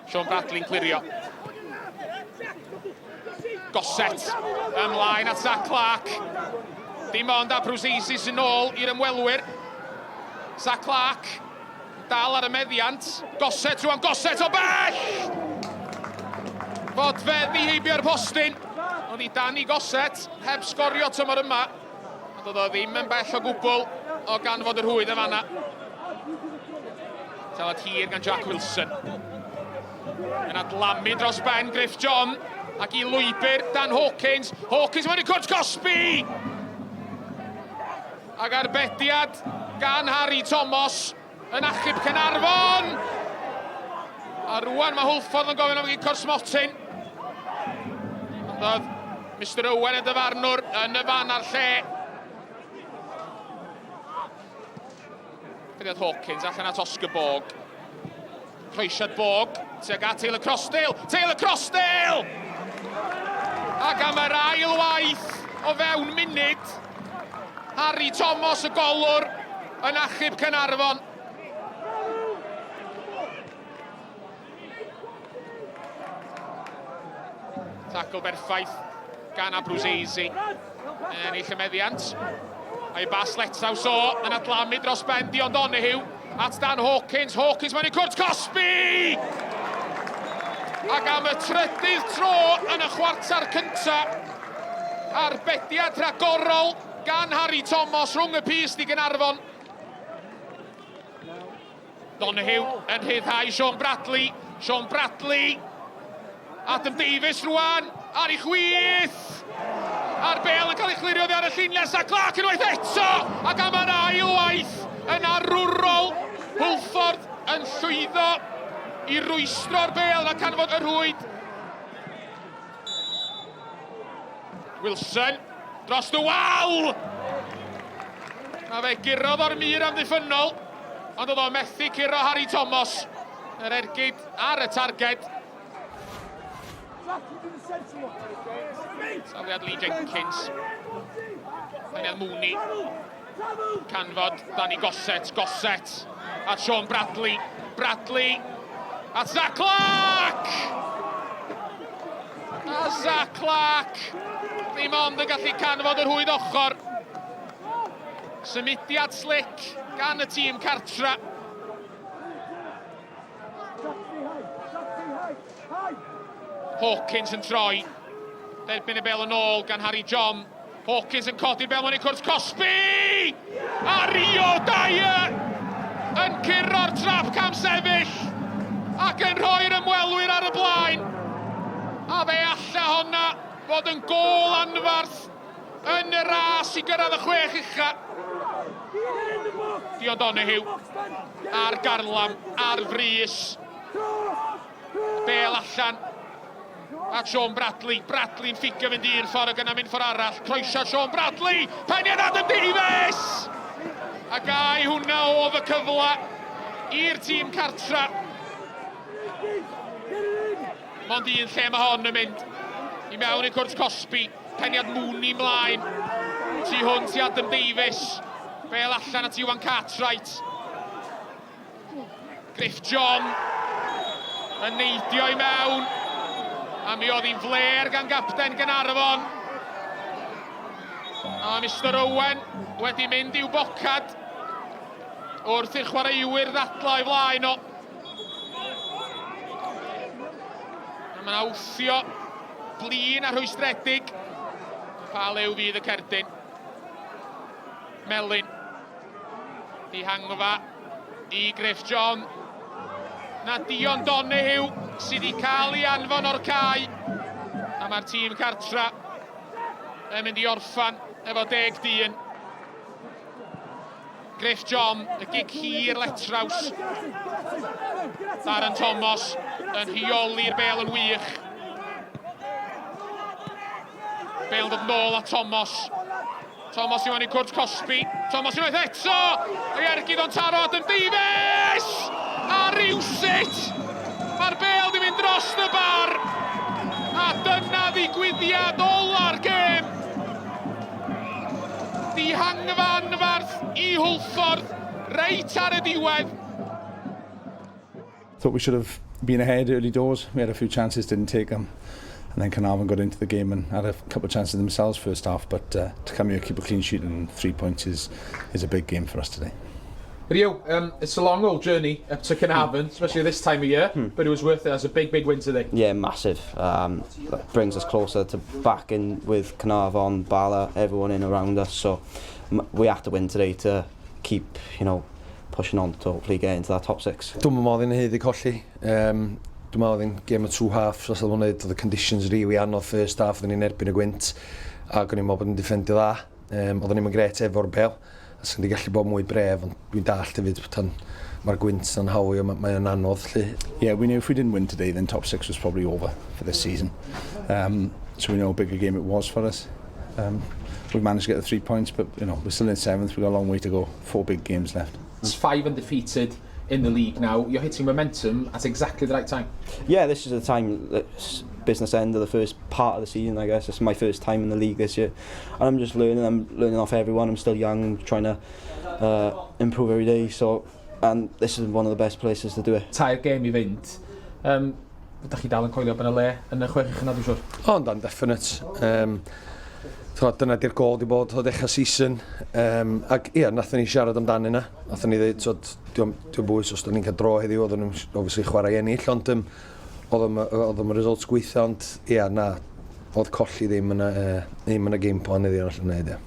Sean Bradley'n clirio. Gossett ymlaen at Zach Clark. Dim ond Abruzzese sy'n ôl i'r ymwelwyr. Zach Clark dal ar y meddiant. Gossett rwan, Gossett o bell! Fodfedd i heibio'r postyn. Ond i Danny Gossett heb sgorio tymor yma. Ond oedd o ddim yn bell o gwbl o ganfod y rhwyd yn fanna. Talad hir gan Jack Wilson. Yn adlamu dros ben Griff John ac i lwybr Dan Hawkins. Hawkins mewn i cwrt cosbi! Ac arbediad gan Harry Thomas yn achub Caernarfon! A rwan mae Hwlffordd yn gofyn am gic o'r smotyn. Ond oedd Mr Owen y dyfarnwr yn y fan a'r lle. Cydiad Hawkins allan at Oscar Borg. Croesiad Borg tuag at Taylor Crossdale. Taylor Crossdale! Ac am yr ail waith o fewn munud, Harry Thomas y golwr yn achub Caernarfon. Tacl berffaith gan Abruzzese. Ennill y meddiant. A'i bas Letsaws o yn adlamu dros ben Dion Donoghue at Dan Hawkins. Hawkins mewn i cwrt cosbi! Ac am y trydydd tro yn y chwarter cyntaf, arbediad rhagorol gan Harry Thomas rhwng y pyst i Gaernarfon. Donoghue yn rhyddhau Sean Bradley. Sean Bradley. Adam Davies rwan ar ei chwith. A'r bel yn cael ei chlirio oddi ar y llinell. A Clark unwaith eto! Ac am yr ail waith yn arwrol. Hwlffordd yn llwyddo i rwystro'r bel a canfod y rhwyd. Wilson dros y wal! A fe gurodd o'r mur amddiffynnol, ond oedd o'n methu curo Harry Thomas. Yr ergyd ar y targed. Safiad Lee Jenkins. Daniel Mooney. Canfod Danny Gossett, Gossett at Sean Bradley, Bradley at Zach Clark! A Zach Clark ddim ond yn gallu canfod yr hwyd ochr. Symudiad slick gan y tîm cartra. Hawkins yn troi. Derbyn y bel yn ôl gan Harry John. Hawkins yn codi'r bel mewn i cwrt cosbi! A Rio Dyer yn curo'r trap cam sefyll ac yn rhoi'r ymwelwyr ar y blaen. A fe alla honna fod yn gôl anfarth yn y ras i gyrraedd y chwech ucha. Dion Donoghue ar garlam, ar frys. Bel allan at Sean Bradley. Bradley'n fficio fynd un ffordd ac yna mynd ffordd arall. Croesiad Sean Bradley! Peniad Adam Davies! A gai hwnna oedd y cyfle i'r tîm cartra. Mond un lle mae hon yn mynd. I mewn i cwrt cosbi. Peniad Mooney mlaen. Tu hwnt i Adam Davies. Bel allan at Iwan Cartwright. Griff John yn neidio i mewn. A mi oedd hi'n fler gan gapten Gaernarfon. A Mr Owen wedi mynd i'w bocad wrth i'r chwaraewyr ddadlau o'i flaen o. A mae'n awthio blin a rhwystredig. Pa liw fydd y cerdyn? Melyn. Dihangfa i Griff John. Na Dion Donoghue sydd wedi cael ei anfon o'r cae. A mae'r tîm cartra yn mynd i orffan efo deg dyn. Griff John, y gig hir letraws. Darren Thomas yn rheoli'r bel yn wych. Bel dod nôl at Thomas. Thomas i mewn i cwrt cosbi. Thomas unwaith eto! Ei ergyd o'n taro Adam Davies! A rywsut! Mae'r bel di mynd dros y bar! A dyna ddigwyddiad ola'r gêm! Dihangfa anfarth i Hwlffordd reit ar y diwedd. Thought we should have been ahead early doors. We had a few chances, didn't take them. And then Caernarfon got into the game and had a couple of chances themselves first half. But to come here, keep a clean sheet and 3 points is a big game for us today. Rio, it's a long old journey up to Caernarfon, especially this time of year, but it was worth it as a big, big win today. Yeah, massive. That brings us closer to back in with Caernarfon, Bala, everyone in around us. So we have to win today to keep pushing on to hopefully get into that top six. Dwi'n meddwl oedd hi'n haeddu colli. Dwi'n meddwl oedd hi'n game of two halves, os oedd hwnna, oedd y conditions really anodd first half, oedden ni'n erbyn y gwynt, ac o'n i'n meddwl bod yn defendio dda. Oedden ni'n gret efo'r bel, a sy'n di gallu bod mwy brave, ond dwi'n dallt hefyd tan mae'r gwynt yn hawio, mae'n anodd lle. Yeah, we knew if we didn't win today, then top six was probably over for this season. So we know how big a game it was for us. We managed to get the 3 points, but we're still in seventh. We've got a long way to go. Four big games left. It's five undefeated in the league now. You're hitting momentum at exactly the right time. Yeah, this is the time, that's business end of the first part of the season, I guess. It's my first time in the league this year. And I'm just learning, I'm learning off everyone. I'm still young, trying to improve every day. So, and this is one of the best places to do it. Tair gêm i fynd. Ydych chi dal yn coelio bod yna le yn y chwech ucha 'na, dwi'n siŵr? O, yndan, definite. T'wod, dyna di'r gol di bod o dechrau season. Ac ia, nathon ni siarad amdano yna. Nathon ni ddweud, t'wod, dio'm bwys os da ni'n cael draw heddiw, oedden nhw'n obviously chwarae ennill, ond oedd o'n results gweithio, ond ia, na, oedd colli ddim yn y game plan iddi arall yn neud, ia.